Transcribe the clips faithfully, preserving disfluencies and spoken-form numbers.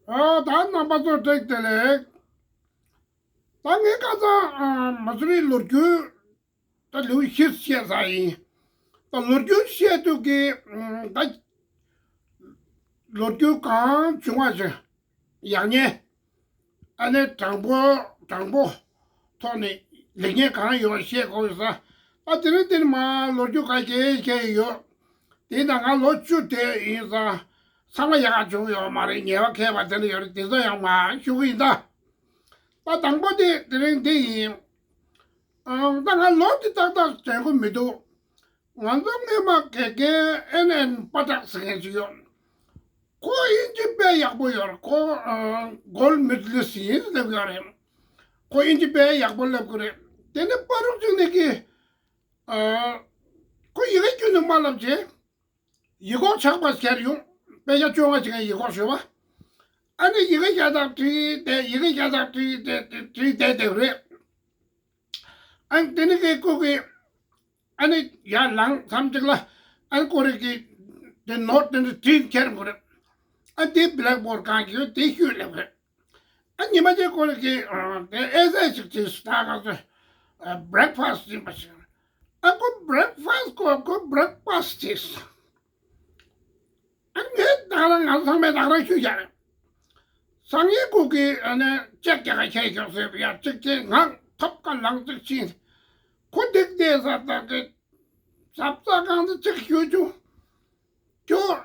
ཨ། ད་རྣམ་པ་ཚོ་བཀྲ་ཤིས་བདེ་ལེགས། ད་ངས་ཁ་སང་ཨ་མ་སུ་རིའི་ལོ་རྒྱུས་ད་ལེའུ་བཞི་བཤད་ཚར་ཡིན། ད་ལོ་རྒྱུས་བཤད་དུས་ཀྱི་ཨ་ད་ལོ་རྒྱུས་གང་བྱུང་བ་ཞིག་ཡག་ཉེས། ཨ་ནི་དྲང་པོ་དྲང་པོ་ཐོག་ནས་ལེགས་ཉེས་གང་ཡོད་བཤད་དགོས་ས། ཨ་དེ་རིང་འདིར་མ་ལོ་རྒྱུས་ག་གེ་བཤད་ཡོད། དེ་ད་ང་ལོ་བཅུ་དེ་ཡིན་ཙང་། ཚང་མ་ཡག་ག་བྱུང་ཡོད་མ་རེད། ཉེས་པ་མཁས་པ་དེ་འདྲ་ཡོད་རེད། དེ་ཚོ་ཡང་མ་ཞུ་གི་ཡིན་ད། ད་དང་པོ་དེ་དེ་རིང་འདི་ཡིན། ཨང་། ད་ང་ལོ་དེ་ཏག་ཏག་དྲན་གི་མི་འདུག་ང་ཚོ་སྔོན་མ་དགེ་རྒན་ཨེན་ཨེན་པ་ཏྲག་ཟེར་མཁན་ཅིག་ཡོད། ཁོ་དབྱིན་ཇི་དཔེ་ཡག་པོ་ཡོད་རེད། ཁོ་ཨང་གོལ་མེ་ཌ་ལི་སི་ཊི་ཡིན་ལབ་ཡོད་རེད། ཁོ་དབྱིན་ཇི་དཔེ་ཡག་པོ་ལབ་གི་རེད། དེ་ནས་པ་རུག་ཅིག་ནས་ཀི། ཨ། ཁོ་ཡི་གེ་ཁྱོན་ནས་མ་ལབ་བྱས། ཡིག་སྐོགས་ཆག་པ་ཁྱེར་ཡོང་། དཔེ་ཆ་བཅོ་ལྔ་ཅིག་གི་ཡིག་སྐོགས་ཞུ་བ། ཨ་ནི་ཡི་གེ་ཤ་སྟག་བྲིས་ཏེ་ཡི་གེ་ཤ་སྟག་བྲིས་ཏེ་བྲིས་བསྡད་དེ་རེད། ཨ་ནི་དེ་ནི་ཀི་ཁོ་གི། ཨ་ནི་ཡར་ལངས་མཚམས་ཅིག་ལ། ཨ་ནི་ཁོ་རེ་གི་དེ་ནོར་དེ་འདྲ་བྲིས་ཁྱེར་དགོས་རེད། ཨ་དེ་བི་ལེག་བོར་གང་གི་ཡོད་དེ་ཤོད་ལབ་རེད། ཨ་ཉི་མ་གཅིག་ཁོ་རེ་གི་དེ་ཨེ་སའི་ཞིག་བྲིས་སུ་ད་ག་ཚོད། བྷི་རེག་ཕ་སི་ཡིན་པ་ཞིག་ཨ་ཁོ་བྷི་རེག་ཕ་སི་ཁོ་ཁོ་བྷི་རེག་ཕ་སི་བྲིས། ཨ་ངས་ད་ག་རང་ང་ཚང་མས་ད་ག་རང་ཤོད་བཞག་རེད། སང་ཉིན་ཁོ་གི་ཨ་ནི་ཅེག་རྒྱག་ག་ཁྱེར་ཤོག་ཟེར་བ། ཡ་གཅིག་ཅེག་ང་ཐོབ་ཀ་ལངས་གཅིག་ཕྱིན། ཁོ་འདིག་བལྟས་ས་ད་གི་ཟབ་ས་གང་དུ་ཅིག་ཞུ་བྱུང་། ཁྱོད་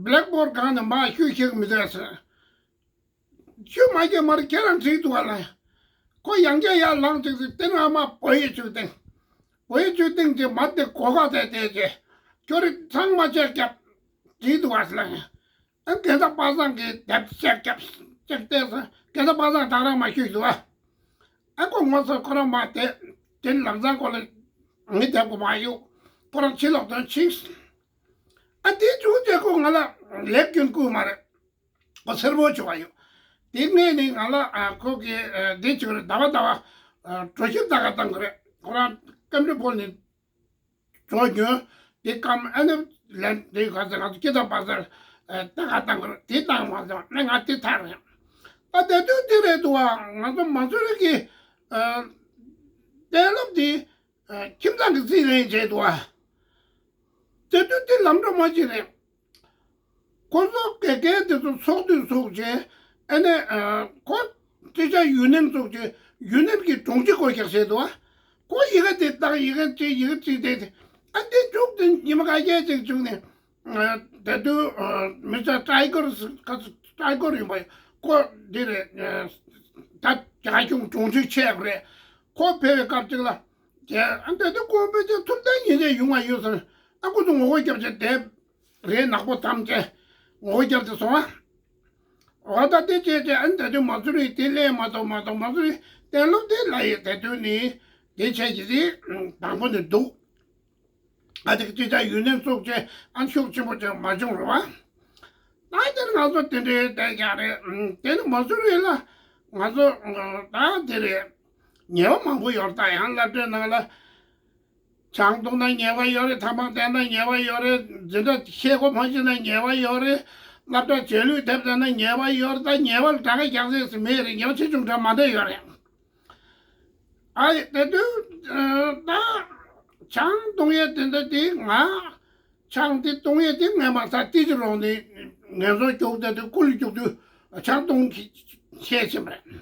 བི་ལེག་བོར་སྒང་ནས་མར་ཤོད་ཤེས་མི་འདུག་ཟེར། ཤོད་མ་ཤེས་མ་རེད། ཁྱེད་རང་བྲིས་འདུག་ག་ལ། ཁོ་ཡང་བསྐྱར་ཡར་ལངས་ཅིག་ཟེར། དེ་ནས་ཨ་མ་བོད་ཡིག་ཅིག་བཏིང་། བོད་ཡིག་ཅིག་བཏིང་ཅིག་མ་དེ་གོ་ཁ་དེ་དེ་ཅེ། ཁྱོད་རིག་ཚང་མ་ཅེག་རྒྱབ་བྲིས་འདུག་ག་ཟེར་ལ། ཨ་དགེ་ལྡན་པ་སངས་ཀྱིས་དེབ་ཅེག་རྒྱབ་ཅེག་བལྟས་ས། དགེ་ལྡན་པ་སངས་ད་རང་མ་ཤོད་འདུག་ག་ཨ་ཁོ་ངོ་ཚ་ཁོ་རང་མ་དེ་དེ་ལམ་སང་ཁོ་ལ་ངའི་དེབ་ཁོ་མ་གཡུག་ཁོ་རང་ཕྱི་ལོགས་དོན་ཕྱིན། ཨ་དེ་བྱུང་རྗེས་ཁོ་ང་ལ་ལེགས་སྐྱོན་བསྐུར་མ་རེད། ཁོ་སེར་པོ་བྱུང་བ་ཡོད། དེ་སྔས་ནས་ང་ལ་ཨ་ཁོ་གི་ཨ་འདི་བྱུང་རེད། ཟླ་བ་ཟླ་བ་ཨ་གྲོ་ཞིབ་ལྟ་ག་བཏང་གི་རེད། ཁོ་རང་སྐམ་རི་ཕོ་ནས་གྲོ་ཉོས། དེ་སྐམ་ཨ་ནི་ལན་དེ་ག་ཚོད་ང་ཚོ་སྐྱིད་ཐག་པ་ཚོར་ལྟ་ག་བཏང་གི་རེད། དེ་བཏང་མ་སོང་ན་ང་དེ་ཐར་རེད། ད་དེ་དུས་དེ་རེད་འདུག་བ། ང་ཚོ་མ་སུ་རི་གི་ཨ་གཏན་སློབ་དེ་ཨ་ཁྱིམ་ཚང་གི་རྩིས་ལེན་བྱས་འདུག་བ། དེ་དུས་དེ་ལམ་འགྲོ་མ་ཅིག་རེད། ཁོ་ཚོ་དགེ་རྒན་དེ་ཚོ་ཚོགས་འདུ་ཚོགས་བྱས། ཨ་ནི་ཨ་ཁོ་ཊི་ཆར་ཡུ་ནི་ཡན་ཚོགས་བྱས། ཡུ་ནི་ཡན་གྱི་དྲུང་ཆེ་སྐོར་བཞག་བྱས་འདུག་བ། ཁོ་ཡི་གེ་དེ་བཏང་། ཡི་གེ་བྲིས། ཡི་གེ་བྲིས་ཏེ། ཨ་འདི་མཇུག་དེ་ཉི་མ་ཁ་ཤས་ཅིག་བྱུང་ནས། ཨ་དེ་དུས་ཨ་མི་ཚ་ཀྲའི་གོར་ཁ་ཀྲའི་གོར་ཡིན་པ། ཁོ་འདི་རེད། ཨ་ད་རྒྱ་གཞུང་དྲུང་ཆེ་ཆགས་རེད། ཁོ་ཕེབས་པའི་སྐབས་ཅིག་ལ། ཨ་ད་དུང་ཁོང་ཕལ་ཆེར་ཐུབ་བསྟན་ཉིན་རེ་ཡོང་བ་ཡོད་ཟེར། ཨ་ཁོ་ཚོ་ངོ་རྒོལ་རྒྱབ་བྱས་དེབ་རེ་ནག་པོ་བསྡམས་བྱས་ངོ་རྒོལ་རྒྱབ་བྱས་སོང་ཨ། འོ་ད་དེ་བྱས་བྱས་ཨ་ནི་ད་དུང་མ་སུ་རི་དེ་སླེབས་མ་ཐུབ་མ་ཐུབ། མ་སུ་རི་གཏན་སློབ་དེ་ལ་ཡི་ད་དུང་ནི་དེ་བྱས་ཀྱི་རེད། དང་པོ་ནས་འདུག་ཨ་དེ་གཅིག་ཆ་ཡུན་ནན་བཙུགས་བྱས་ཨ་ཤུགས་ཆེན་པོ་བྱས་མ་བྱུང་རེད་བ། ད་དེར་ང་ཚོ་དེ་འདྲའི་བསྡད་ཀྱང་རེད། དེ་ནི་མ་སུ་རི་ལ་ང་ཚོ་ད་དེ་རེད། ཉེས་པ་མང་པོ་ཡོད་རེད། ད་ཡང་སློབ་གྲྭའི་ནང་ལ་ཆང་འཐུང་ན་ཉེས་པ་ཡོད་རེད། ཐ་མག་བསྟེན་ན་ཉེས་པ་ཡོད་རེད། འཛིན་གྲྭ་ཤེལ་སྒོ་མ་ཕྱེ་ན་ཉེས་པ་ཡོད་རེད། སློབ་གྲྭ་རྗེས་ལུས་ཐེབས་བསྡད་ན་ཉེས་པ་ཡོད་རེད། ད་ཉེས་པ་ལ་གྲངས་ཀ་རྒྱག་ས་མེད་རེད། ཉེས་པ་ཆེ་ཆུང་གྲངས་མ་འདྲ་ཡོད་རེད། ཨ་ཡེ་དེ་དུས་ད་ཆང་འཐུང་ཡས་དེ་འདྲ་དེ་ང་ཆང་དེ་འཐུང་ཡས་དེ་ངས་མ་ཚ་ཏི་ཅི་རོང་ནས་ངལ་རྩོལ་རྒྱུགས་དེ་དུས་སྐུ་ལ་རྒྱུགས་དུས་ཆང་འཐུང་ཤེས་ཕྱིན་པ་རེད།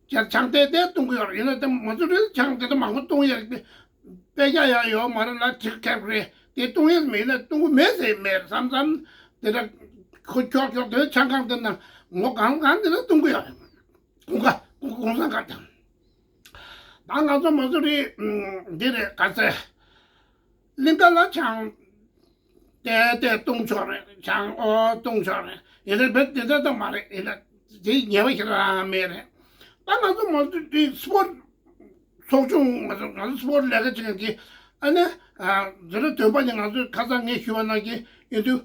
ཁྱེད་ཆང་དེ་དེ་འཐུང་གི་ཡོད་རེད། ཡིན་ན་དེ་མ་ཚོ་རེད། ཆང་དེ་དུས་མང་པོ་འཐུང་ཡས་རེད། དཔེ་ཆ་ཡང་ཡོད་མ་རེད་ལ་གྲིག་ཁེབ་རེད། དེ་འཐུང་ཡས་མེད་ན་འཐུང་གི་མེད་ཟེར་མེད་བསམ་བསམ་དེ་འདྲ་ཁོ་ཁྱོག་ཁྱོག་དེ་ཆང་ཁང་དེ་ན་ངོ་གང་གང་དེ་ན་འཐུང་གི་ཡོད་རེད། གུང་ཁ་གུང་གུང་སེང་ཁ་དང་། ད་ང་ཚོ་མ་སུ་རི་འདི་རེད་ག་ཚད། གླིང་ག་ལ་ཆང་དེ་དེ་བཏུང་ཆོག་རེད། ཆང་ཨོ་བཏུང་ཆོག་རེད། ཡིན་ནའི་བེད་དེ་འདྲ་ད་མ་རེད། ཡིན་ན་དེ་ཉེས་པ་ཞིག་རང་མེད་རེད། ད་ང་ཚོ་མ་སུ་རི་སི་པོར་ཚོགས་ཆུང་ང་ཚོ་ང་ཚོ་སི་པོར་ལས་ཀ་བྱེད་མཁན་གྱི་ཨ་ནི་འཛིན་གྲྭ་བདུན་པ་ནས་ང་ཚོས་ཁ་སང་ངས་ཞུས་པ་ནང་བཞིན་ཡིན་དུས།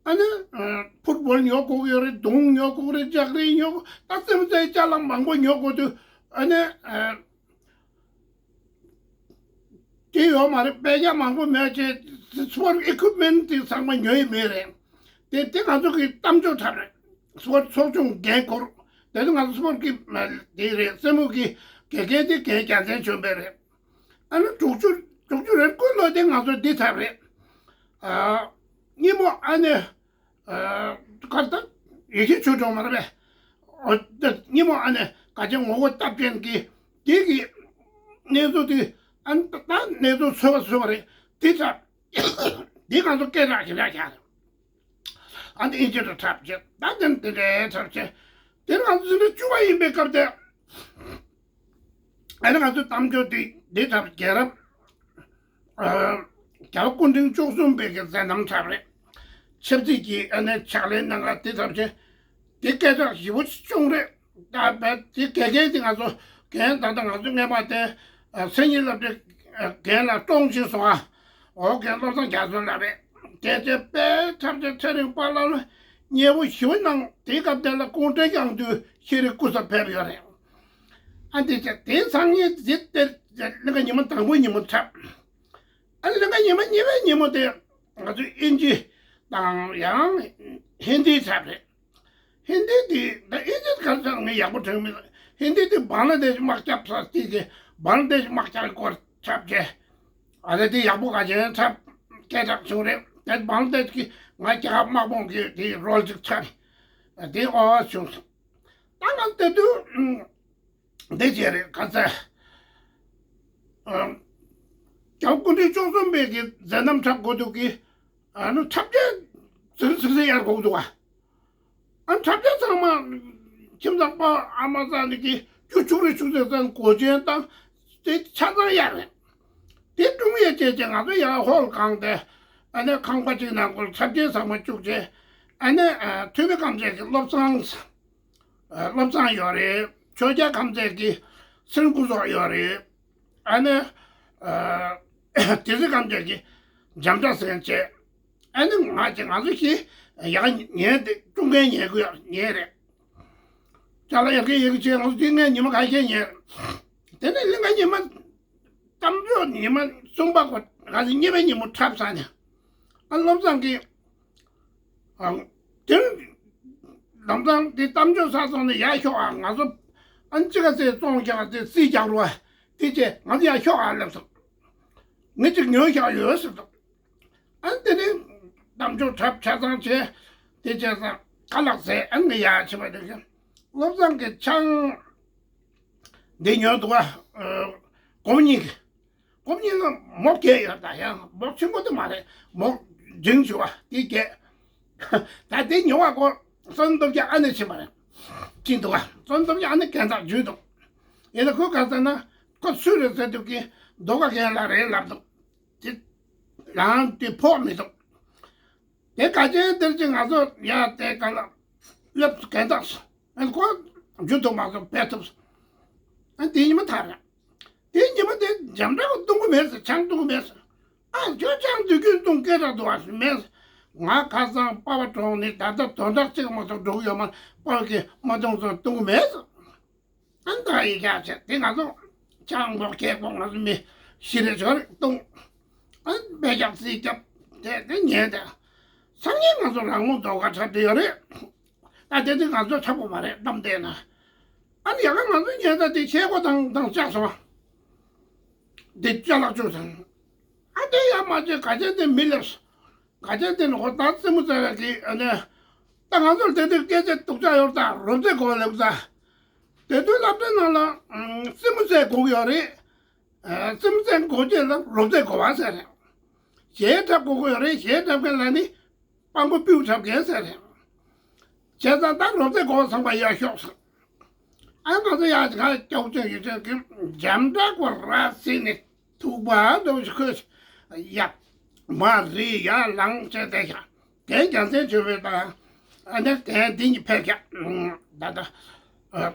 ཨ་ནི་ཨ་ཕུཊ་བོལ་ཉོ་དགོས་ཀྱི་ཡོད་རེད། མདུང་ཉོ་དགོས་ཀྱི་རེད། ལྕགས་རི་ཉོ་དགོས། ད་རྩེད་མོ་རྩེ་ཅ་ལག་མང་པོ་ཉོ་དགོས་དུས་ཨ་ནི་ཨ་དེ་ཡོད་མ་རེད། དཔེ་ཆ་མང་པོ་མེད་བྱས་སི་པོར་ཨི་ཀུབ་མེན་ཊི་དེ་ཚང་མ་ཉོ་ཡི་མེད་རེད། དེ་དེ་ང་ཚོ་གི་གཏམ་བརྗོད་འཁྲབ་རེད། སྤོར་ཚོགས་ཆུང་འགན་འཁུར། དེ་ནི་ང་ཚོ་སྤོར་གི་དེ་རེད། སེན་མོ་གི་དགེ་རྒན་དེ་རྒན་རྒྱལ་མཚན་ཆོས་འཕེལ་རེད། ཨ་ནི་དྲུག་ཅུ་དྲུག་ཅུ་རེ་དགུ་ལོ་དེ་ང་ཚོ་འདི་ཚར་རེད། ཨ། སྙེ་མོ་ཨ་ནི། ཨ། གར་ད་ཡེ་ཤེས་ཆོས་སྒྲོན་མ་རེད་པས། ཨོ། ད་སྙེ་མོ་ཨ་ནི་ག་ཅན་ངོ་བོ་སྟབས་ཅན་གྱི་དེ་གི་གནས་ཚུལ་དེ། ཨ་ནི་ད་གནས་ཚུལ་ཚོད་པ་ཚོད་པ་རེད། དེ་ཚར། དེ་ང་ཚོ་སྐད་གྲགས་ཞེ་དྲག་ཆགས་རེད། ཨ་ནི་ཨིན་ཇི་ལ་འཁྲབ་བྱས། ད་དེ་དེ་འདྲའི་འཁྲབ་བྱས། དེ་ང་ཚོ་ཚོ་ནི་བཅུ་པ་ཡིན་པའི་སྐབས་དེ། ཨ་ནི་ང་ཚོའི་གཏམ་བརྗོད་འདི་འདི་ལྟར་རྒྱལ་རབས། ཨ། རྒྱལ་བ་སྐུ་ཕྲེང་བཅུ་གསུམ་པའི་གི་མཛད་རྣམ་འཁྲབ་རེད། ཆབ་སྲིད་ཀྱི་ཨ་ནི་ཕྱག་ལས་གནང་ག་དེ་ལྟར་བྱས། དེ་སྐད་གྲགས་ཞེ་པོ་ཅིག་བྱུང་རེད། ད་བས་དེ་དགེ་རྒན་དེ་ང་ཚོ་རྒན་ད་ལྟ་ང་ཚོ་སྔས་མ་དེ། ཨ། མཚན་ཉིད་བསླབ་གྲྭའི་རྒན་ལ་གཏོང་ཕྱིན་སོང་ཨ། འོ་རྒན་བློ་བཟང་རྒྱ་མཚོ་ལགས་རེད། དེ་ཚེ་དཔེ་འཁྲབ་ཆེན་ཚེ་རིང་པཱ་ལགས་ལ་མཉེས་པོ་ཞེ་པོ་གནང་། དེའི་སྐབས་དེ་ལ་ཀུང་ཀྲེང་དབྱང་འདུས་ཤེས་རིག་སྐུ་ཚབ་ཕེབས་ཡོད་རེད། ཨ་འདི་ཚེ་དེ་སང་ཉིན་དེ་དེ་གླིང་ག་ཉི་མ་དང་པོའི་ཉིན་མོ་འཁྲབ། ཨ་གླིང་ག་ཉི་མ་གཉིས་པའི་ཉིན་མོ་དེ་ང་ཚོས་ཨིན་ཇི་དང་ཡང་ཧིན་དི་འཁྲབ་རེད། ཧིན་དི་དེ་ད་ཨིན་ཇི་ག་ཚོད་ངས་ཡག་པོ་དྲན་མི་འདུག་ཧིན་དི་དེ་བང་ལ་དེ་ཤི་དམག་རྒྱབ་ས་དེ་དེ་བང་ལ་དེ་ཤི་དམག་རྒྱབ་སྐོར་འཁྲབ་བྱས། ཨ་རེ་དེ་ཡག་པོ་ག་ཅན་འཁྲབ་སྐད་གྲགས་བྱུང་རེད། དེ་བང་ལ་དེ་ཤི་གི་ང་རྒྱ་གར་དམག་དཔུང་གི་དེ་རོལ་ཅིག་འཁྲབ། དེ་ཨོ་བ་བྱུང་སོང་། ད་ང་དེ་དུས། འདི་བྱས་རེད་ག་ཚད། ཨ། རྒྱལ་བ་སྐུ་ཕྲེང་བཅུ་གསུམ་པའི་གི་མཛད་རྣམ་འཁྲབ་དགོས་འདུག་གི། ཨ་ནི་འཁྲབ་ཆས་ཟིན་ཟིན་ཟིན་ཡར་དགོས་འདུག་ཨ། ཨ་འཁྲབ་ཆས་ཚང་མ་ཁྱིམ་ཚང་པ་ཨ་མ་ཚང་ནི་གི་རྒྱུ་ཆུང་རེ་ཆུང་ཚེ་ཚང་གོ་ཆེན་དང་དེ་ཆ་ཚང་ཡར་རེད། དེ་ཀྲུང་ཡེ་བྱས་བྱས་ང་ཚོ་ཡར་ཧོལ་གང་དེ། ཨ་ནི་ཁང་པ་གཅིག་ནང་སྐོར་འཁྲབ་ཆས་ཚང་མ་བཅུག་བྱས། ཨ་ནི། ཨ། ཐུ་མི་རྐང་རྩེད་ཀྱི་བློ་བཟང་། ཨ། བློ་བཟང་ཡོད་རེད། ཆོས་རྒྱལ་ཁམས་ཚན་གྱི་སེང་ཕྲུག་ཚོགས་ཡོད་རེད། ཨ་ནི། ཨ། སྡེ་སྲིད་ཁམས་ཚན་གྱི་འཇམ་དྲག་སེང་བྱས། ཨ་ནི་ང་ཚོ་ང་ཚོ་ཞིག་ཡག་ཉན་དེ་ཀྲུང་གན་ཉན་དགོས་ཉན་རེད། ཅ་ལག་ཡག་གི་ཡག་གི་བྱས་ང་ཚོ་དེ་ངས་ཉི་མ་ཁ་ཤས་ཉན། དེ་ནས་གླིང་ག་ཉི་མ། གཏམ་བརྗོད་ཉི་མ་གསུམ་པ་གོ་ང་ཚོ་གཉིས་པའི་ཉིན་མོ་འཁྲབ་ཚར་ནས། ཨ་བློ་བཟང་གིས། ཨ། དེ་ལམ་སང་དེ་གཏམ་བརྗོད་ཚར་སོང་ནས་ཡར་ཤོག་ཨ། ང་ཚོ་ཨ་ནི་ཅི་ག་ཚེ་བཙོང་རྒྱག་དེ་རྩིས་རྒྱག་རོགས་ཨ། དེ་རྗེས་ང་ཚོ་ཡར་ཤོག་ཨ་ལབ་སོང་། ངས་ཅིག་ཉོས་བཞག་ཡོད་ཟེར་འདུག་ཨ་ནི་དེ་ནས་གཏམ་བརྗོད་འཁྲབ་ཆ་ཚང་བྱས། དེ་བྱས་ཙང་ཁ་ལག་ཟས། ཨ་ནི་ངས་ཡར་ཕྱིན་པ་དེ་ག་བློ་བཟང་གིས་ཆང་འདི་ཉོས་འདུག་ཨ། སྒོར་མོ་གཉིས་ཀྱི། སྒོར་མོ་གཉིས་ལ་མོག་བརྒྱད་ཡོད། ད་ཡང་མོག་ཆེན་པོ་དེ་མ་རེད། མོག་འབྲིང་ཆུང་བ་དེ་བརྒྱད། ད་དེ་ཉོ་བ་སྒོར་སོན་སྟོབས་ཀྱི་ཨ་ནེ་ཕྱིན་པ་རེད། ཕྱིན་འདུག་ཨ། སོན་སྟོབས་ཀྱི་ཨ་ནེ་རྒན་ཚང་བརྒྱུད་འདུག་ཡིན་ན་ཁོས་ག་ཟེར་ན། ཁོ་སུ་རེད་ཟེར་དུས་ཀྱི་རྡོ་ཁ་རྒན་ལགས་རེད་ལབ་འདུག་དེ་རང་དེ་ཕོག་མི་འདུག་དེ་ག་ཅན་དེར་ཅིག་ང་ཚོ་ཡ་དེ་ག་ལ་སླེབས་སུ་གན་བཏགས་སུ། ཨ་ཁོ་འཇུ་ཐུབ་མ་སོང་བས་ཐུབ་སུ། ཨ་དེ་ཉི་མ་ཐག་རེད། དེ་ཉི་མ་དེ་འཇམ་དྲག་གཏོང་གི་མེད་ཟེར། ཆང་འཐུང་གི་མེད་ཟེར། ཨ་ཁྱོད་ཆང་འདི་གྱོན་འཐུང་སྐད་གྲགས་འདུག་བ་ཟེར་མེད་ཟེར། ང་ཁ་སང་པ་ཕ་གྲོངས་ནས་ད་ལྟ་དོན་དག་གཅིག་མ་གཏོགས་འགྲོ་གི་ཡོད་མ་རེད། པ་ཕ་གིས་མ་འཐུང་ཚོ་འཐུང་གི་མེད་ཟེར། ཨ་ནི་ད་ཡིག་ཆ་བྱས་དེ་ང་ཚོ་ཆང་འགོག་ཁེ་གོང་ང་ཚོ་མི་བཞི་རེ་ཞོ་རེ་བཏུང་། ཨ་ནི་སྦས་རྒྱག་རྩིས་རྒྱབ་དེ་དེ་ཉལ་དེ། སང་ཉིན་ང་ཚོ་རང་མོ་རྡོ་ཁ་འཁྲབ་དེ་ཡོད་རེད། ད་དེ་དུས་ང་ཚོ་འཁྲབ་དགོས་མ་རེད་གཏམ་བལྟས་ན། ཨ་ནི་ཡ་ག་ང་ཚོ་ཉལ་ད་དེ་ཆས་གོ་དང་དང་བཅག་སོང་། དེ་ཅ་ལག་བཅུག་སོང་། ཨ་དེ་ཡ་མ་བྱས་ག་ཅན་དེ་མི་སླེབས་སོང་། ག་ཅན་དེ་ནི་ཧོ་ད་རྩེད་མོ་རྩེ་བའི་གི་ཨ་ནི། ད་ང་ཚོར་དེ་དུས་སྐད་ཆ་སྡུག་ཅག་ཡོད་ད་རོབ་རྩེད་དགོས་ལབ་ད། དེ་དུས་སློབ་གྲྭའི་ནང་ལ་ཨ་རྩེད་མོ་རྩེ་དགོས་ཀྱི་ཡོད་རེད། ཨ་རྩེད་མོ་རྩེ་དགོས་ཀྱི་ལ་རོབ་རྩེད་དགོས་པ་ཟེར་རེད། གཞས་འཁྲབ་དགོས་ཀྱི་ཡོད་རེད། གཞས་འཁྲབ་མཁན་ལ་ནི་སྤྲང་པོ་སྤུན་འཁྲབ་མཁན་ཟེར་རེད། བྱས་ཙང་ད་རོབ་རྩེད་དགོས་པ་ཚང་མ་ཡར་ཤོག་ཟེར། ཨ་ང་ཚོ་ཡར་ག་སྐྱོག་ཅན་ཡོད་ཅན་གྱི་འཇམ་དྲག་པོ་ར་བཟི་ནས་ཐུག་པ་འདྲ་བོ་ཞིག་ཁོས་ཡ་མ་རི་ཡར་ལངས་བྱས་བསྡད་ཤག་རྒན་རྒྱལ་མཚན་ཆོས་འཕེལ་དང་ཨ་ནི་རྒན་འདི་གཉིས་ཕེབས་ཤག་ད་ལྟ་ཨ་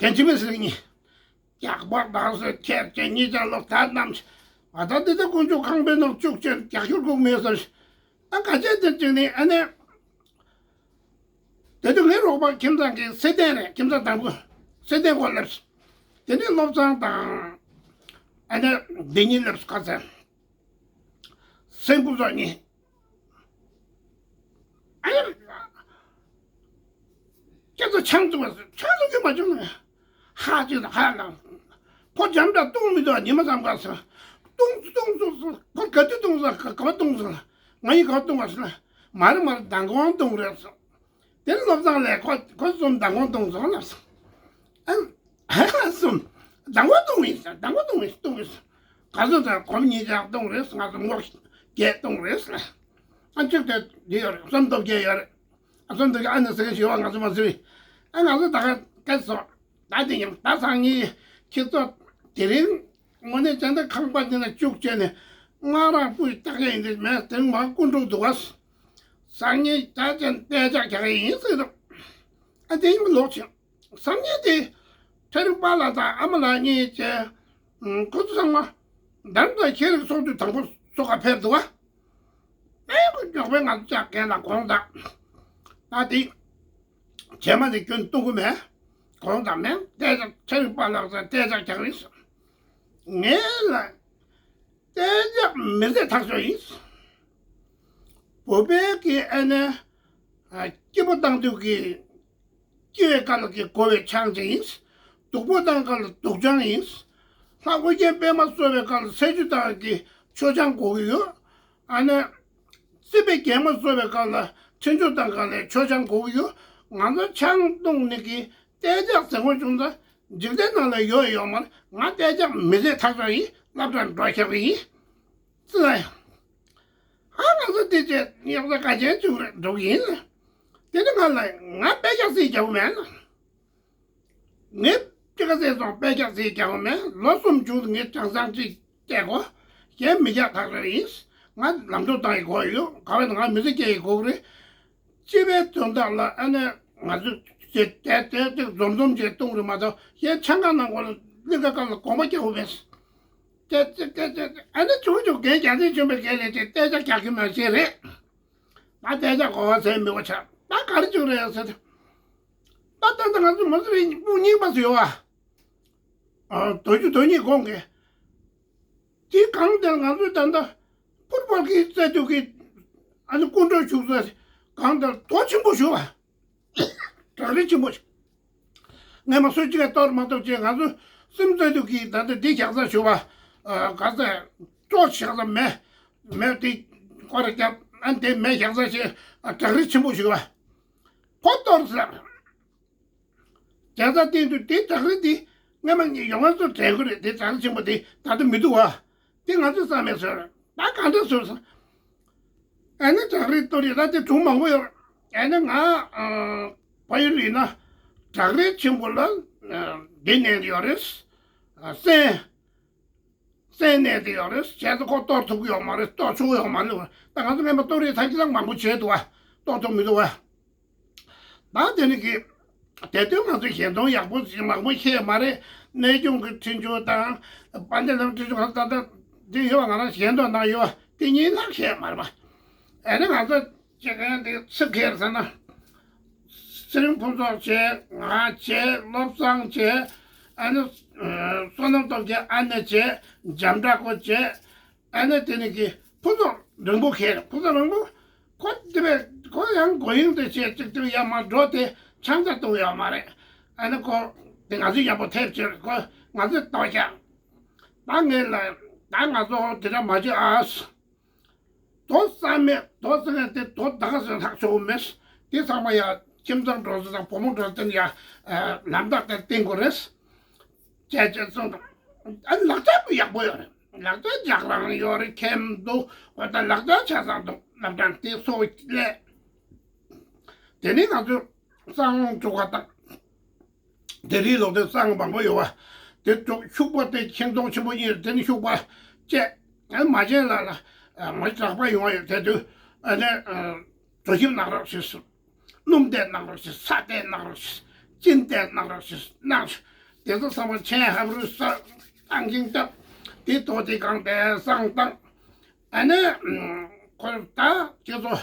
རྒན་འཆི་མེད་ཟེར་གཉིས། ཡག་པར་བདག་སོས་ཁྱེར་ཅན་གཉིས་ཀྱང་ལོ་ད་རྣམས་ཨ་ད་འདི་ད་དཀོན་མཆོག་ཁང་པའི་ནང་བཅུག་ཅན་རྒྱག་ཤོར་དགོས་མེད་ཟེར། ཨ་ག་ཅན་དེར་བཅུག་ནས་ཨ་ནི། དེ་དུས་ངའི་རོགས་པ་ཁྱིམ་ཚང་གི་སེ་བརྟན་རེད། ཁྱིམ་ཚང་དང་པོ་སེ་བརྟན་སྐོར་སླེབས་སོང་། དེ་ནས་བློ་བཟང་དང་ཨ་ནི་འདི་གཉིས་སླེབས་སོང་། ག་ཚད་སེང་ཕྲུག་ཚོ་གཉིས། ཨ་ནི། ཨེ་ད་ཆང་བཙོང་བ་ཟེར། ཆང་བཙོང་རྒྱུ་མ་བྱུང་ན། ཧ་ཅིག་ལ་ཧ་ལ། ཁོ་འཇམ་དྲག་བཏུང་མི་འདུག་ཉི་མ་ཙམ་ག་ཟེར། བཏུང་བཏུང་བཏུང་ཟེར། ཁོ་ག་དུས་བཏུང་ཟེར། ག་ག་བ་བཏུང་ཟེར། ང་ཡིས་ག་བ་བཏུང་བ་ཟེར་ན། མ་རེད་མ་རེད། མདང་དགོང་བཏུང་རེད་ཟེར། དེ་ནས་བློ་བཟང་ལགས་ཁོ་ཁོ་གསུམ་མདང་དགོང་བཏུང་སོང་ལབ་སོང་། ཨ་ཧ་ལ་གསུམ། མདང་དགོང་བཏུང་ཡིན་ཟེར། མདང་དགོང་བཏུང་ཡིན་བཏུང་ཡིན་ཟེར། ག་ཚོད་ཟེར། སྒོར་མོ་ཉིས་བརྒྱ་བཏུང་རེད་ཟེར། ང་ཚོ་ངོ་བརྒྱད་བཏུང་རེད་ཟེར། ཨ་གཅིག་དེ་འདི་ཡོད་རེད། སུམ་སྟོང་བརྒྱད་ཡོད་རེད། ཨ་སུམ་སྟོང་བརྒྱད་ཨ་ནི་ཟེར་གི་ཞུ་བ་ང་ཚོ་མ་ཟེར་བས། ཨ་ང་ཚོ་ད་ག་སྐད་སོང་། ད་དེ་ཡང་ད་སང་ཉིན་ཁྱེད་ཚོ་དེ་རིང་དངོས་གནས་བྱས་ན་ཁང་པ་འདི་ན་བཅུག་བྱས་ནས་སྔ་རང་སྤུས་རྟགས་ཡིན་འདི་མེད། དེ་མ་སྐུ་འགྲོ་འདུག་ག་སང་ཉིན་ད་ཅན་དཔེ་ཆ་རྒྱག་ཡིན་ཟེར་འདུག་ཨ་དེ་ཡིན་ལོག་ཕྱིན། སང་ཉིན་དེ་ཚེ་རིང་པ་ལགས་དང་ཨ་མ་ལགས་གཉིས་བྱས། ཁོ་ཚོ་ཚང་མ་འདམ་དང་ཁྱེད་རིགས་ཚོགས་དུས་དང་པོ་སོ་ག་ཕེབས་འདུག་ག་ཨེ་ཁོ་མགྱོགས་པའི་ང་ཚོ་ཅག་རྒན་ལ་དགོངས་དག་ད་དེ། བྱེ་མ་དེ་སྐྱོན་གཏོང་གི་མེད། དགོངས་དག་མེད། ལྟས་ཅག་ཚེ་རིང་པ་ལགས་ཚོས་ལྟས་ཅག་རྒྱག་རེད། ངས་ལ་ལྟས་ཅག་མི་བཟད་ཐག་ཆོད་ཡིན། བོད་པའི་གི་ཨ་ནི་སྐྱིད་པོ་བཏང་དུས་ཀྱི་སྐྱིད་པའི་སྐབས་ལ་གི་དགོ་བའི་ཆང་ཅིག་ཡིན། སྡུག་པོ་བཏང་སྐབས་ལ་སྡུག་ཆང་ཡིན། ལྷ་ཨོ་རྒྱན་པད་མ་གསོལ་བའི་སྐབས་ལ་ཚེ་ཆུ་བཏང་གི་མཆོད་ཆང་དགོ་གི་ཡོད། ཨ་ནི། སྲིད་པའི་རྒྱལ་མོ་གསོལ་བའི་སྐབས་ལ་ཚེ་མཆོག་དང་སྒང་ལས་མཆོད་ཆང་དགོས་ཀྱི་ཡོད། ང་ཚོ་ཆང་བཏུང་ནི་གི་ལྟས་ཅག་ཟེར་དགོས་བྱུང་ཙང་འཇིག་རྟེན་ནང་ལ་ཡོད་ཡོད་མ་རེད། ང་ལྟས་ཅག་མི་ཚེ་ཐག་ཆོད་ཡིན། སློབ་གྲྭར་འགྲོ་ཤེས་པ་ཡིན། ཙི་ལ་ཡ། ཨ་ང་ཚོ་དེ་ཚེ་གཡོག་ས་དགའ་ཆེན་བྱུང་རེད་འགྲོ་གི་ཡིན་ལ། དེ་ནི་ང་ལ་ང་དཔེ་ཆ་སྲིད་རྒྱག་གི་མེད་ལ། ངས་དཔེ་ཆ་སྲིད་སོང་དཔེ་ཆ་སྲིད་རྒྱག་གི་མེད། ལོ་གསུམ་བྱུང་ངས་གྲངས་ཚང་གཅིག་སྐྱེལ་དགོས། གཞན་མི་རྒྱག་ཐག་རེད་ཡིན། ང་ལམ་འགྲོ་བཏང་ཡི་དགོས་ཡོད། ག་བས་ན་ང་མི་ཚེ་སྐྱེལ་ཡི་དགོས་ཀྱི་རེད། སྤྱི་པའི་དོན་དག་ལ་ཨ་ནི་ང་ཚོས་ཅེས་དེ་དེ་དེ་འཛོམས་འཛོམས་བྱས་གཏོང་རེད་མ་གཏོགས་གཞན་ཆང་ཁང་ནང་སྒོ་ལ་གླིང་ག་སྐབས་ལ་དགོངས་པ་རྒྱག་དགོས་མེད། དེ་དེ་དེ་དེ་ཨ་ནི་ཆུང་ཆུང་རྒན་རྒྱ་ཚན་ཆུང་པའི་རྒན་ལས་དེ་ལྟས་ཆ་རྒྱག་གི་མེད་ཅེས་རེད། ད་ལྟས་ཆ་གོ་བ་ཟེར་མི་བ་ཆགས་ད་ག་རེ་བྱུང་རེད་ཟེར། ད་ལྟ་ད་ང་ཚོ་མ་ཟེར་རིང་སྤུན་གཉིས་པ་ཟེར་བ། རྡོ་རྒྱུ་རྡོ་གཉིས་གོང་གི་དེའི་སྒང་དེར་ང་ཚོས་ད་ལྟ་ཕུར་པར་གྱི་རྩེ་དུ་གི་ཨ་ནི་སྐུ་མགྲོན་བཞུགས་ས་སྒང་དེར་རྡོ་ཆེན་པོ་བཞུགས་པ། བྲག་རི་ཆེན་པོ་ཞིག་ངས་མ་སུ་གཅིག་ལ་གཏོར་མ་ཐུབ་ཅེས་ང་ཚོ་སེམས་རྩེ་དུ་གི་ད་ལྟ་འདི་བཞག་ས་བཞུགས་པ། ག་ཚད་ཅོག་བཞག་ས་མེད། མེད་དེ་སྐོར་རྒྱབ་ཨ་ནི་དེ་མེད་བཞག་ས་ཞིག་བྲག་རི་ཆེན་པོ་བཞུགས་པ། ཁོ་གཏོར་ཟེར། རྒྱལ་ས་སྟེང་དུ་དེ་བྲག་རི་འདི་སྔ་མ་ཡོང་ང་ཚོ་དྲན་གི་རེད། དེ་བྲག་རི་ཆེན་པོ་དེ་ད་ལྟ་མི་འདུག་བ། དེ་ང་ཚོས་བསམ་མེད་བཟོས་རེད། ད་ག་འདྲ་བཟོས་སོང་། ཨ་ནི་བྲག་རི་གཏོར་ཡོད་ད་དེ་གྲུ་མང་པོ་ཡོད་རེད། ཨ་ནི་ང་བ་ཡུལ་ཡིན་ན་བྲག་རི་ཆེན་པོ་ལ་འདི་གནས་ཡོད་རེད། སེང་སེང་གནས་དེ་ཡོད་རེད། བྱས་ཙང་ཁོ་གཏོར་ཐུབ་ཀྱི་ཡོད་མ་རེད། གཏོར་ཆོག་གི་ཡོད་མ་རེད། ད་ང་ཚོ་སྔོན་མ་གཏོར་རེས་ཐག་གཅིག་ལ་མང་པོ་བྱས་འདུག་བ། གཏོར་ཐུབ་མི་འདུག་བ། ད་དེ་ནི་གི་དེ་དུས་ང་ཚོ་ཞལ་འདོན་ཡག་པོ་ཞིག་མང་པོ་ཤེས་མ་རེད། གནས་ཆུང་གི་འཕྲིན་བཅོལ་དང་དཔལ་ལྡན་ལམ་འཕྲིན་བཅོལ་གང་ད་ད་དེ་ཡོད་བ། ང་རང་ཞལ་འདོན་གནང་ཡོད་བ། དེ་གཉིས་ལྷག་ཤེས་མ་རེད་བ། ཨ་ནི་ང་ཚོ་ཅེས་གང་དེ་སུ་ཁེར་ཟེར་ན། ཚེ་རིང་ཕུན་ཚོགས་བྱས། ང་བྱས། བློ་བཟང་བྱས། ཨ་ནི་བསོད་ནམས་སྟོབས་རྒྱལ་ཨ་ནེ་བྱས། འཇམ་དྲག་ཁོ་བྱས། ཨ་ནེ་དེ་ནི་གི་ཕུན་ཚོགས་རིང་པོ་ཁེར། ཕུན་ཚོགས་རིང་པོ་ཁོ་དེ་བས་ཁོ་ཡང་མགོ་གཡེང་དེ་བྱས་ཅིག་དེ་བས་ཡར་མར་འགྲོ་དེ་ཆང་ས་བཏུང་ཡོད་མ་རེད། ཨ་ནི་ཁོ་དེ་ང་ཚོ་ཡག་པོ་ཐེབས་བྱས་ཁོ་ང་ཚོས་ལྟོ་རྒྱག་ད་ངས་ལ་ད་ང་ཚོ་དེ་འདྲ་མ་བྱེད་ཨ། རྡོ་བསམ་མེད་རྡོ་བསམ་མེད་དེ་རྡོ་ད་ག་ཟེར་ལྷག་ཆོག་མེད། དེ་ཚང་མ་ཡ་ཁྱིམ་ཚང་འགྲོ་ས་དང་བུ་མོ་འགྲོ་ས་དེ་ཡ་ལམ་ཐག་དེ་བསྟན་དགོས་རེད། བྱས་བྱས་སོང་དང་། ཨ་ལག་ཆ་དཔེ་ཡག་པོ་ཡོད་རེད། ལག་ཆ་རྒྱག་རང་ཡོད་རེད། ཁེམ་འདུག་འོ་ད་ལག་ཆ་ཆ་ཚང་འདུག་སློབ་གྲྭ་དེ་སོ་ལས། དེ་ནས་ང་ཚོས་གསང་བ་བཙུགས་པ་དང་། དེ་རིང་ལོག་དེ་གསང་བ་མང་པོ་ཡོད་བ། དེ་ཚོ་ཤུག་པ་དེ་ཁྱེར་སོང་ཆེན་པོ་གཉིས་དེ་ནི་ཤུག་པ་བཅད། ཨ་མ་བྱན་ལ་ལ་མ་གྲགས་པ་ཡོང་བ་ཡོད་དེ་དུས་ཨ་ནི་གྲོ་ཞིབ་གནང་རོགས་ཞེས་སོ། སྣུམ་དེ་གནང་རོགས་ཞེས། ས་དེ་གནང་རོགས་ཞེས། གཅིན་དེ་གནང་རོགས་ཞེས་གནང་། དེ་ཚོ་ཚང་མ་ཆེན་ཧབ་རུ་ས་བཏང་གིན་སྟབས་དེ་ཐོག་དེ་གང་དེ་བསང་བཏང་། ཨ་ནི་ཁོ་ད་ཁྱེད་ཚོ་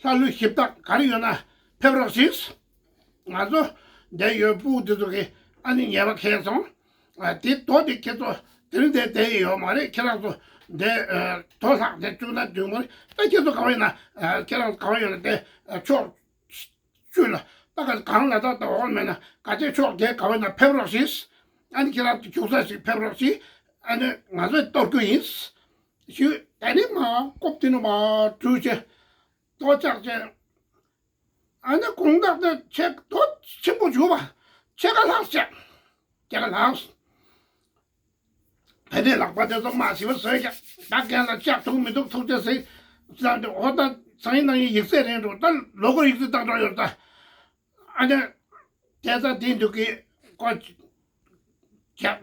ལྷ་ལུས་ཞིབ་བཏང་ག་རེ་ཡོད་ན་ཕེབས་རོགས་ཞེས། ང་ཚོ་འདིར་ཡོད་སྤུ་གུ་དེ་ཚོ་གིས་ཨ་ནི་ཉེས་པ་འཁྱེར་སོང་། ཨ་དེ་རྡོ་དེ་ཁྱེད་ཚོ་དེ་རིང་འདིར་བསྡད་ཡོད་མ་རེད། ཁྱེད་རང་ཚོ་འདིར་རྡོ་ལྷག་འདིར་བཅུག་ན་འགྲིག་མ་རེད། ད་ཁྱེད་ཚོ་ག་བ་ཡིན་ན་ཁྱེད་རང་ག་བ་ཡོད་ན་དེ་ཕྱོགས་བཅུ་ལ་ ད་ག་གང་ལ་ད་ད་འོག་མེད་ན་ག་ཚད་ཕྱོགས་རྒྱལ་ག་བས་ན་ཕེབས་རོགས་ཞེས། ཨ་ནི་ཁྱེད་རང་རྒྱུག་ས་ཞིག་ཕེབས་རོགས་ཞེས། ཨ་ནི་ང་ཚོས་གཏོར་རྒྱུ་ཡིན། ཞུས། དེ་ནི་མ་རྐུབ་དེ་ནི་མ་བྲུས་བྱས། ལྟོ་ཆག་བྱས། ཨ་ནི་དགོང་དག་དེ་ཆེ་ལྟོ་ཆེན་པོ་བྱུགས་པ། ཕྱེད་ཀ་ལྷག་བྱས། ཕྱེད་ཀ་ལྷག་དེ་ནས་ལག་པ་དེ་ཚོ་མ་ཞིབ་པ་བཟོས་ཀྱང་ད་རྒན་ལ་ལྕགས་ཐུག་མི་ཐུག་ཐུག་ཆེ་ཟིག་ཟེར་ཏེ། འོ་ད་ཚང་ཡིན་ནང་ཡིན་ཡིག་ཚད་རན་འགྲོ། ད་ལོ་གོ་ཡིག་ཚད་བཏང་འགྲོ་ཡོད་ད། ཨ་ནི་དེ་ད་དེ་འདུག་གི་ཀོ་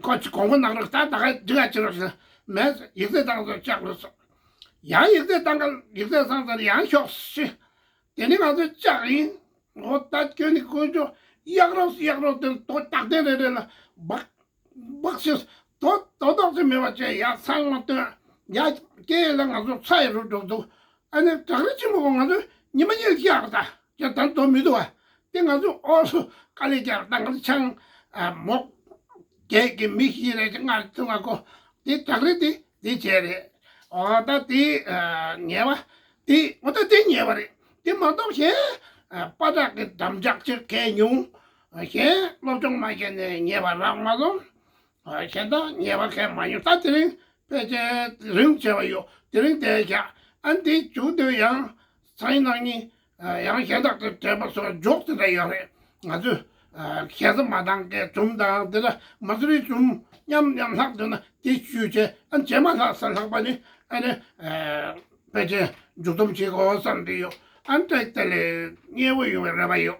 ཀོ་ཅི་གོང་གོ་ནང་རོགས་ད་ད་ག་འདི་ག་ཅི་རོགས་ཟེར། མེད་ཡིག་ཚད་བཏང་ཚོ་ལྕགས་རོགས་སོ། ཡང་ཡིག་ཚད་བཏང་ག་ཡིག་ཚད་བཏང་ཚར་ཡང་ཤོག་ཤི། དེ་ནི་ང་ཚོ་ལྕགས་ཡིན། འོ་ད་ཁྱོད་ནི་དཀོན་མཆོག་གཡག་རོགས་གཡག་རོགས་དེ་ལྟོ་རྟགས་ལྡན་རེ་རེ་ལ་འབག་འབག་ཤེས། དོ་དོ་དོགས་ཚེ་མེད་པ་བྱས་ཡ་ཚང་མ་བཏོན། ཡ་སྐྱེས་ལ་ང་ཚོ་ཚ་ཡི་རུ་འགྲོ་འདུག་ཨ་ནི་བྲག་རི་ཆེན་པོ་ང་ཚོ་ཉི་མ་གཉིས་ཀྱི་ཡག་ད་ཡ་ད་དོ་མི་འདུག་བ། དེ་ང་ཚོ་ཨོ་སོ་དཀའ་ལས་རྒྱག་ད་ང་ཚོ་ཆང་མོག་རྒྱས་ཀྱི་མི་ཤི་རེད་ཅེས་ང་ཚོ་ང་ཀོ་དེ་བྲག་རི་དེ་དེ་བྱས་རེད། ཨོ་ད་དེ་ཉེ་བ་དེ་ཨོ་ད་དེ་ཉེ་བ་རེད། དེ་མ་གཏོགས་གཞན་པ་བྲག་གི་འདམ་ལྕག་ཅིག་གས་ཉུང་། གཞན་སློབ་སྦྱོང་མ་བྱས་ནས་ཉེ་བ་རག་མ་སོང་། གཞན་དག་ཉེ་བ་གས་མ་ཉུང་། ད་དེ་རིང་ཕལ་ཆེར་རིང་བྱས་པ་ཡོད། དེ་རིང་དེ་བཞག་ཨ་འདི་མཇུག་དེ་ཡང་ཚང་ཡིན་ནང་ཉིན་ཡང་གཞན་དག་དེ་བྲེལ་པ་སོགས་འཇོག་དེ་འདྲ་ཡོད་རེད། ང་ཚོས་ཞེ་ས་མ་བཏང་གས་འཛུམ་དང་དེ་ལ་མ་སུ་རི་འཛུམ་མཉམ་མཉམ་ལྷག་འདོད་ན་དེ་བཅུས་བྱས། ཨ་རྗེས་མ་ལྷག་ས་ལྷག་པ་ནི་ཨ་ནི་ཕལ་ཆེར་མཇུག་སྡོམ་བྱེད་དགོས་བསམ་གྱི་ཡོད། ཨ་འདྲ་དེ་ལས་མཉེས་པོ་ཡོང་བའི་རེ་བ་ཡོད།